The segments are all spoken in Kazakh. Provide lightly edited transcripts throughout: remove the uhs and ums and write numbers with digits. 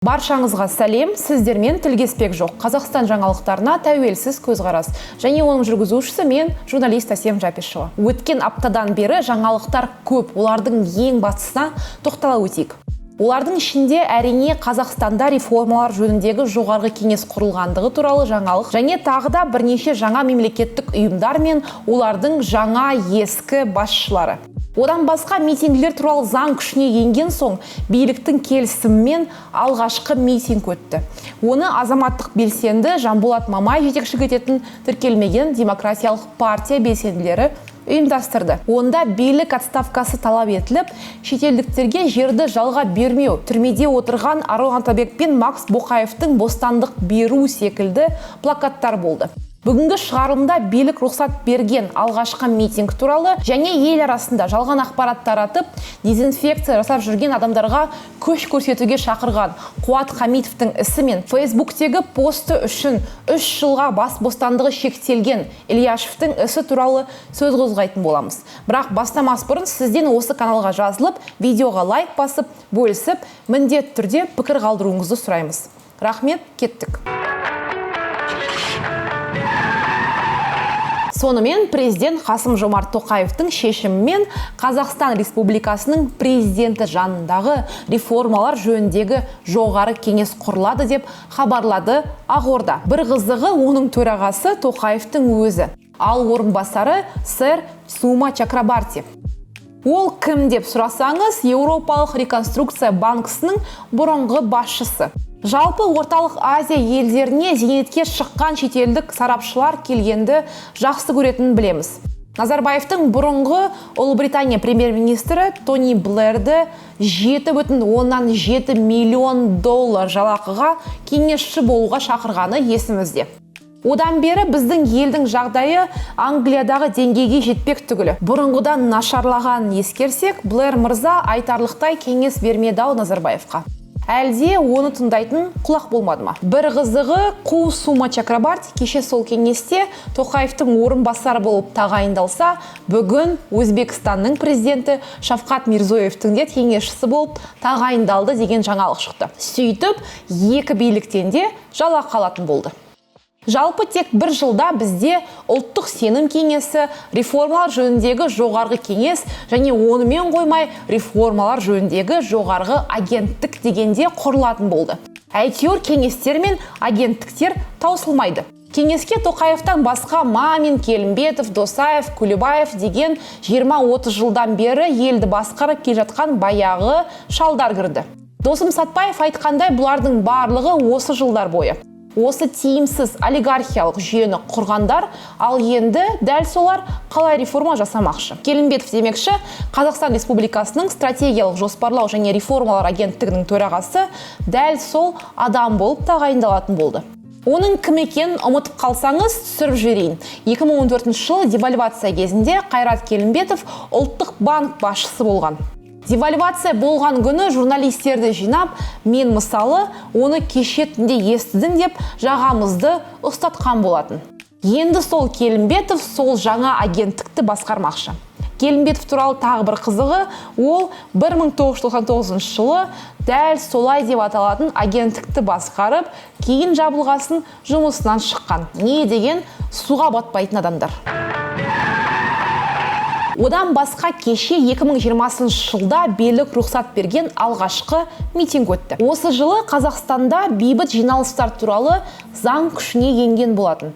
Баршаңызға сәлем, сіздермен тілгеспек жоқ. Қазақстан жаңалықтарына тәуелсіз көзқарас. Және оның жүргізушісі мен, журналист Әсем Жапишева. Өткен аптадан бері жаңалықтар көп, олардың ең бастысына тоқтала өтейік. Олардың ішінде, әрине, Қазақстанда реформалар жөніндегі жоғарғы кеңес құрылғандығы туралы жаңалық және тағы да бірнеше жаңа мемлекеттік ұйымдар мен олардың жаңа ескі басшылары. Одан басқа, митингілер туралы заң күшіне енген соң биліктің келісімімен алғашқы митинг өтті. Оны азаматтық белсенді Жанболат Мамай жетекшілік ететін тіркелмеген демократиялық партия белсенділері ұйымдастырды. Онда билік отставкасы талап етіліп, шетелдіктерге жерді жалға бермеу, түрмеде отырған Арон Атабек пен Макс Боқаевтың бостандық беру секілді плакаттар болды. Бүгінгі шығарылымда билік рұқсат берген алғашқы митинг туралы және ел арасында жалған ақпарат таратып, дезинфекция жасап жүрген адамдарға күш көрсетуге шақырған Қуат Хамитовтың ісі мен Фейсбуктегі посты үшін 3 жылға бас бостандығы шектелген Ильяшевтің ісі туралы сөз қозғайтын боламыз. Бірақ бастамас бұрын сізден осы каналға жазылып, видеоға лайк басып, бөлісіп, міндетті түрде пікір қалдыруыңызды сұраймыз. Рахмет, кеттік. Сонымен, президент Қасым Жомарт Тоқаевтың шешімімен Қазақстан Республикасының президенті жанындағы реформалар жөніндегі жоғары кеңес құрылады деп хабарлады Ақорда. Бір қызығы, оның төрағасы Тоқаевтың өзі, ал орынбасары сэр Сума Чакрабарти. Ол кім деп сұрасаңыз, Еуропалық реконструкция банкісінің бұрынғы басшысы. Жалпы, Орталық Азия елдеріне зейнетке шыққан шетелдік сарапшылар келгенді жақсы көретінін білеміз. Назарбаевтың бұрынғы Ұлыбритания премьер-министрі Тони Блэрді 7,7 миллион доллар жалақыға кеңесші болуға шақырғаны есімізде. Одан бері біздің елдің жағдайы Англиядағы деңгейге жетпек түгілі, бұрынғыдан нашарлағанын ескерсек, Блэр мырза айтарлықтай кеңес бермеді ау Назарбаевқа. Әлде оны тыңдайтын құлақ болмады ма? Бір қызығы, қу Сума Чакрабарти кеше сол кеңесте Тоқаевтың орынбасары болып тағайындалса, бүгін Өзбекстанның президенті Шавкат Мирзиёевтің де кеңесшісі болып тағайындалды деген жаңалық шықты. Сөйтіп, екі биліктен де жалақы алатын болды. Жалпы, тек бір жылда бізде ұлттық сенім кеңесі, реформалар жөніндегі жоғарғы кеңес және онымен қоймай реформалар жөніндегі жоғарғы агенттік дегенде құрылатын болды. Әйтеуір, кеңестер мен агенттіктер таусылмайды. Кеңеске Тоқаевтан басқа Мамин, Келімбетов, Досаев, Күлібаев деген 20-30 жылдан бері елді басқарып келе жатқан баяғы шалдар кірді. Досым Сатпаев айтқандай, бұлардың барлығы осы жылдар бойы осы тиімсіз олигархиялық жүйені құрғандар, ал енді дәл солар қалай реформа жасамақшы? Келімбетов демекші, Қазақстан Республикасының стратегиялық жоспарлау және реформалар агенттігінің төрағасы дәл сол адам болып тағайындалатын болды. Оның кім екенін ұмытып қалсаңыз, түсіріп жіберейін. 2014 жылы девальвация кезінде Қайрат Келімбетов ұлттық банк басшысы болған. Девальвация болған күні журналистерді жинап, мен мысалы, оны кеше түнде естідім деп жағамызды ұстатқан болатын. Енді сол Келімбетов сол жаңа агенттікті басқармақшы. Келімбетов туралы тағы бір қызығы, ол 1999 жылы дәл солай деп аталатын агенттікті басқарып, кейін жабылғасын жұмысынан шыққан. Не деген суға батпайтын адамдар! Одан басқа, кеше 2020 жылда билік рұқсат берген алғашқы митинг өтті. Осы жылы Қазақстанда бейбіт жиналыстар туралы заң күшіне енген болатын.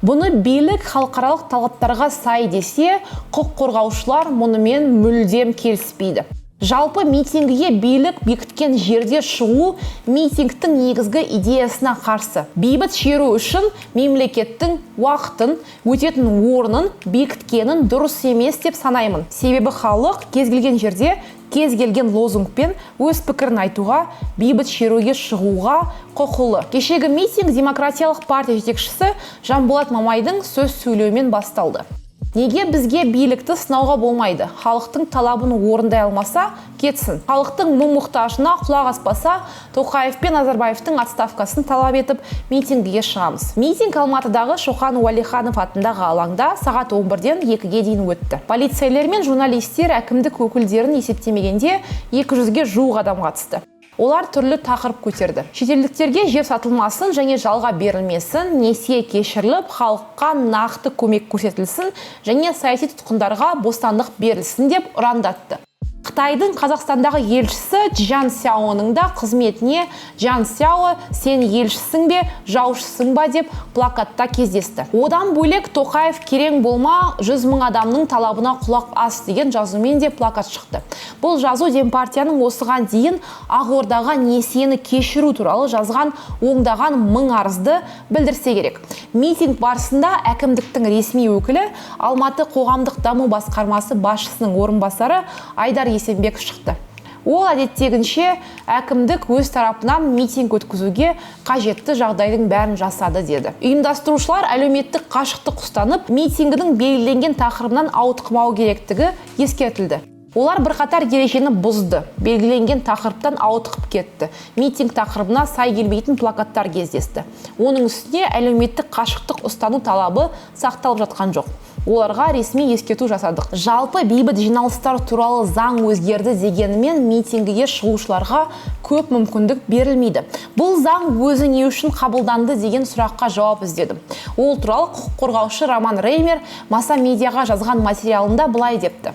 Бұны билік халықаралық талаптарға сай десе, құқық қорғаушылар мұнымен мүлдем келіспейді. Жалпы, митингіге билік бекіткен жерде шығу митингтің негізгі идеясына қарсы. Бейбіт шеру үшін мемлекеттің уақытын, өтетін орнын бекіткенін дұрыс емес деп санаймын. Себебі халық кез келген жерде кез келген лозунгпен өз пікірін айтуға, бейбіт шеруге шығуға құқылы. Кешегі митинг демократиялық партия жетекшісі Жанболат Мамайдың сөз сөйлеуімен басталды. Неге бізге билікті сынауға болмайды? Халықтың талабын орындай алмаса, кетсін. Халықтың мұң мұқтажына құлақ аспаса, Тоқаев пен Назарбаевтың отставкасын талап етіп, митингіге шығамыз. Митинг Алматыдағы Шоқан Уәлиханов атындағы алаңда сағат 11-ден 2-ге дейін өтті. Полицейлер мен журналистер, әкімдік өкілдерін есептемегенде, 200-ге жуық адам қатысты. Олар түрлі тақырып көтерді: шетелдіктерге жер сатылмасын және жалға берілмесін, несие кешіріліп, халыққа нақты көмек көрсетілсін және саяси тұтқындарға бостандық берілсін деп ұрандатты. Қытайдың Қазақстандағы елшісі Чжан Сяоның да қызметіне «Чжан Сяо, сен елшісің бе, жаушысың ба?» деп плакатта кездесті. Одан бөлек «Тоқаев, керең болма, 100 000 адамның талабына құлақ ас» деген жазумен де плакат шықты. Бұл жазу Демпартияның осыған дейін Ақордаға несиені кешіру туралы жазған ондаған мың арызды білдірсе керек. Митинг барысында әкімдіктің ресми өкілі, Алматы қоғамдық даму басқармасы басшысының орынбасары Айдар Есенбеков шықты. Ол әдеттегінше, әкімдік өз тарапынан митинг өткізуге қажетті жағдайдың бәрін жасады деді. Ұйымдастырушылар әлеуметтік қашықтық ұстанып, митингінің белгіленген тақырыбынан ауытқымау керектігі ескертілді. Олар бірқатар ережені бұзды, белгіленген тақырыптан ауытқып кетті, митинг тақырыбына сай келмейтін плакаттар кездесті. Оның үстіне әлеуметтік қашықтық ұстану талабы сақталып жатқан жоқ. Оларға ресми ескерту жасадық. Жалпы, бейбіт жиналыстар туралы заң өзгерді дегенімен, митингіге шығушыларға көп мүмкіндік берілмейді. Бұл заң өзі не үшін қабылданды деген сұраққа жауап іздедім. Ол туралы құқық қорғаушы Роман Реймер Маса Медиаға жазған материалында былай депті: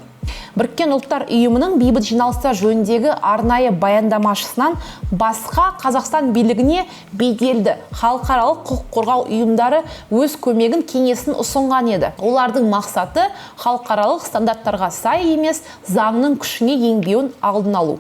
Біріккен Ұлттар Ұйымының бейбіт жиналыстар жөніндегі арнайы баяндамашысынан басқа Қазақстан билігіне беделді халықаралық құқық қорғау ұйымдары өз көмегін, кеңесін ұсынған еді. Олардың мақсаты халықаралық стандарттарға сай емес заңның күшіне енбеуін алдын алу.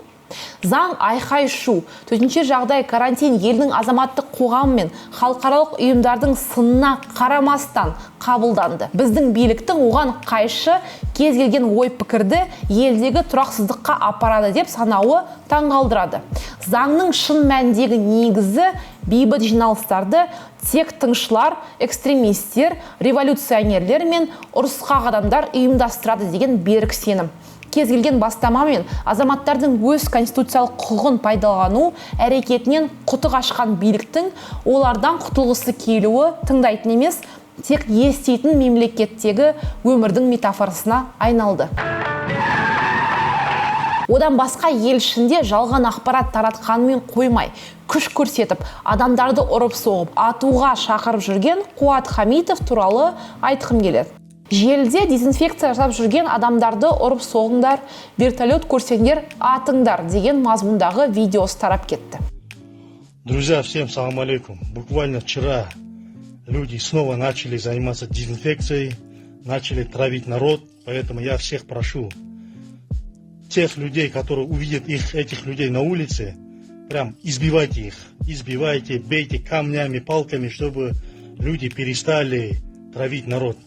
Заң айқай шу, төтенше жағдай, карантин, елдің азаматтық қоғам мен халықаралық ұйымдардың сынына қарамастан қабылданды. Біздің биліктің оған қайшы кез келген ой пікірді елдегі тұрақсыздыққа апарады деп санауы таңғалдырады. Заңның шын мәніндегі негізі бейбіт жиналыстарды тек тыңшылар, экстремистер, революционерлер мен ұрысқақ адамдар ұйымдастырады деген берік сенім. Кез келген бастама мен азаматтардың өз конституциялық құқығын пайдалану әрекетінен құты қашқан биліктің олардан құтылғысы келуі тыңдайтын емес, тек еститін мемлекеттегі өмірдің метафорасына айналды. Одан басқа, ел ішінде жалған ақпарат таратқанымен қоймай, күш көрсетіп, адамдарды ұрып соғып, атуға шақырып жүрген Қуат Хамитов туралы айтқым келеді. Желіде «Дезинфекция жасап жүрген адамдарды ұрып соғыңдар, вертолет көрсеңдер, атыңдар» деген мазмұндағы видеосы тарап кетті. Друзья, всем салам алейкум. Буквально вчера люди снова начали заниматься дезинфекцией, начали травить народ, поэтому я всех прошу, тех людей, которые увидят их, этих людей на улице, прям избивайте их, избивайте, бейте камнями, палками, чтобы люди перестали травить народ.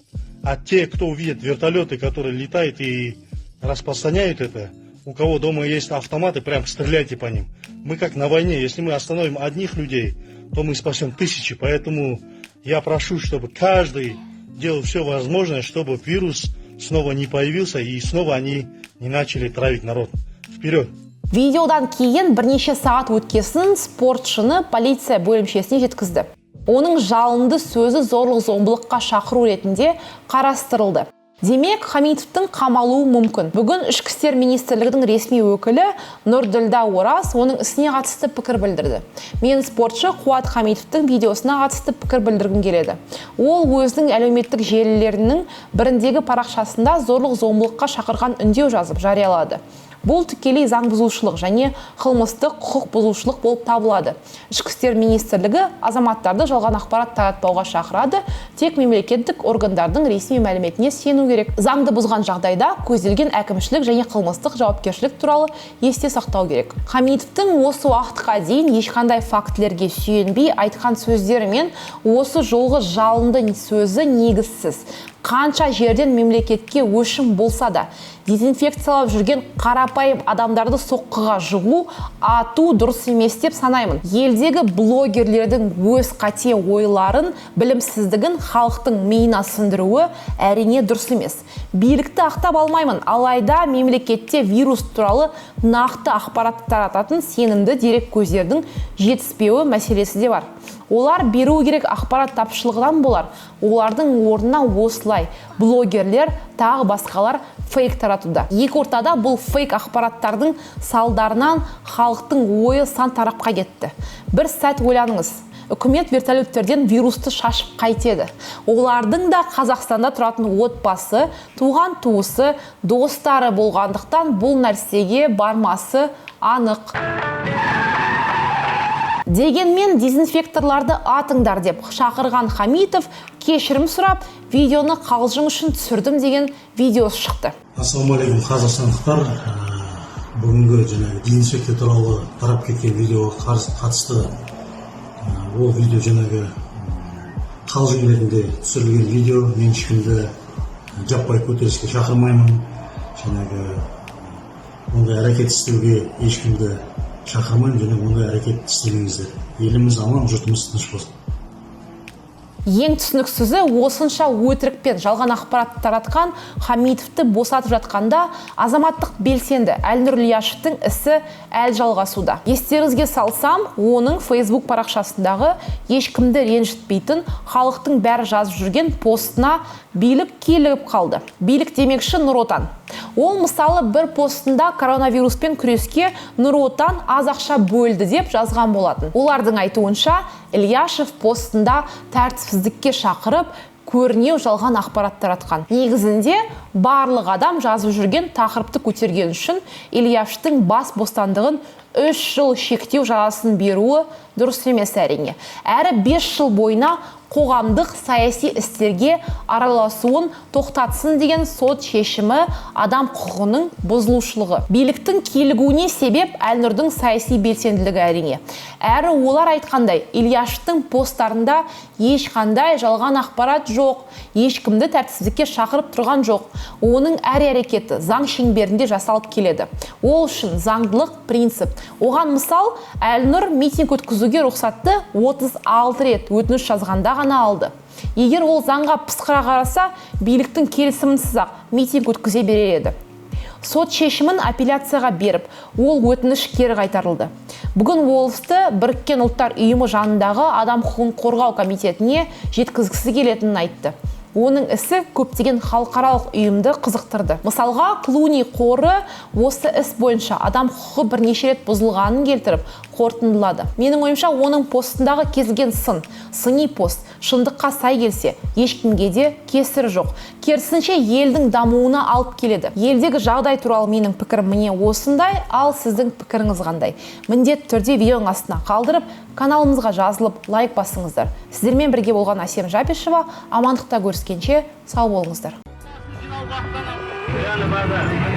А те, кто увидит вертолеты, которые летают и распространяют это, у кого дома есть автоматы, прям стреляйте по ним. Мы как на войне, если мы остановим одних людей, то мы спасем тысячи. Поэтому я прошу, чтобы каждый делал все возможное, чтобы вирус снова не появился и снова они не начали травить народ. Вперед! Видеодан кейін бірнеше сағат өткесін спортшыны полиция бөлімшесіне жеткізді. Оның жалынды сөзі зорлық зомбылыққа шақыру ретінде қарастырылды. Демек, Хамитовтың қамалуы мүмкін. Бүгін Ішкі істер министрлігінің ресми өкілі Нұрділда Ораз оның ісіне қатысты пікір білдірді. «Мен спортшы Қуат Хамитовтың видеосына қатысты пікір білдіргім келеді. Ол өзінің әлеуметтік желілерінің біріндегі парақшасында зорлық зомбылыққа шақырған үндеу жазып жариялады. Бұл тікелей заң бұзушылық және қылмыстық құқық бұзушылық болып табылады. Ішкі істер министрлігі азаматтарды жалған ақпарат таратпауға шақырады, тек мемлекеттік органдардың ресми мәліметіне сену керек. Заңды бұзған жағдайда көзделген әкімшілік және қылмыстық жауапкершілік туралы есте сақтау керек. Хамитовтың осы уақытқа дейін ешқандай фактілерге сүйенбей айтқан сөздері мен осы жолғы жалынды сөзі негізсіз. Қанша жерден мемлекетке өшім болса да, дезинфекциялап жүрген қарапайым адамдарды соққыға жығу, ату дұрыс емес деп санаймын. Елдегі блогерлердің өз қате ойларын, білімсіздігін халықтың миына сіңдіруі, әрине, дұрыс емес. Билікті ақтап алмаймын, алайда мемлекетте вирус туралы нақты ақпарат тарататын сенімді дерек көздердің жетіспеуі мәселесі де бар. Олар беруі керек ақпарат тапшылығынан болар, олардың орнына осылай блогерлер, тағы басқалар Фейк таратуда. Екі ортада бұл фейк ақпараттардың салдарынан халықтың ойы сан тарапқа кетті. Бір сәт ойланыңыз: үкімет вертолеттерден вирусты шашып қайтеді? Олардың да Қазақстанда тұратын отбасы, туған туысы, достары болғандықтан, бұл нәрсеге бармасы анық. Дегенмен дезинфекторларды атыңдар деп шақырған Хамитов кешірім сұрап, видеоны қалжың үшін түсірдім деген видеосы шықты. Ассалаумағалейкум, қазақстандықтар! Бүгінгі жаңағы дезинфекция туралы тарап кеткен видеоға қатысты, ол видео жаңағы қалжың ретінде түсірілген видео. Мен ешкімді жаппай көтеріліске шақырмаймын, жаңағы ондай әрекет істеуге ешкімді шақырмаймын және ондай әрекет істемеңіздер. Еліміз аман, жұртымыз тыныш болсын. Ең түсініксізі, осынша өтірік пен жалған ақпарат таратқан Хамитовты босатып жатқанда, азаматтық белсенді Әлнұр Ильяшевтің ісі әлі жалғасуда. Естеріңізге салсам, оның Facebook парақшасындағы ешкімді ренжітпейтін, халықтың бәрі жазып жүрген постына билік килігіп қалды. Билік демекші, Нұр Отан. Ол, мысалы, бір постында коронавируспен күреске Нұр Отан аз ақша бөлді деп жазған болатын. Олардың айтуынша, Ильяшев постында тәртіпсіздікке шақырып, көрінеу жалған ақпарат таратқан. Негізінде барлық адам жазып жүрген тақырыпты көтерген үшін Ильяшевтің бас бостандығын 3 жыл шектеу жазасын беруі дұрыс емес, әрине. Әрі 5 жыл бойына қоғамдық саяси істерге араласуын тоқтатсын деген сот шешімі адам құқығының бұзылушылығы. Биліктің килігуіне себеп Әлнұрдың саяси белсенділігі, әрине. Әрі олар айтқандай, Ильяшевтің посттарында ешқандай жалған ақпарат жоқ, ешкімді тәртіпсіздікке шақырып тұрған жоқ. Оның әр әрекеті заң шеңберінде жасалып келеді. Ол үшін заңдылық принцип. Оған мысал, Әлнұр митинг өткізуге рұқсатты 36 рет өтініш жазғанда ғана алды. Егер ол заңға пысқыра қараса, биліктің келісімінсіз ақ митинг өткізе берер еді. Сот шешімін апелляцияға беріп, ол өтініш кері қайтарылды. Бүгін ол істі Біріккен Ұлттар Ұйымы жанындағы адам құқығын қорғау комитетіне жеткізгісі келетінін айтты. Оның ісі көптеген халықаралық ұйымды қызықтырды. Мысалға, Клуни қоры осы іс бойынша адам құқығы бірнеше рет бұзылғанын келтіріп қорытындылады. Менің ойымша, оның постындағы кез сын, сыни пост шындыққа сай келсе, ешкімге де кесірі жоқ, керісінше, елдің дамуына алып келеді. Елдегі жағдай туралы менің пікірім міне осындай. Ал сіздің пікіріңіз қандай? Міндетті түрде видеоның астына қалдырып, каналымызға жазылып, лайк басыңыздар. Сіздермен бірге болған Әсем Жапишева. Амандықта көріскенше, сау болыңыздар. Реально базар.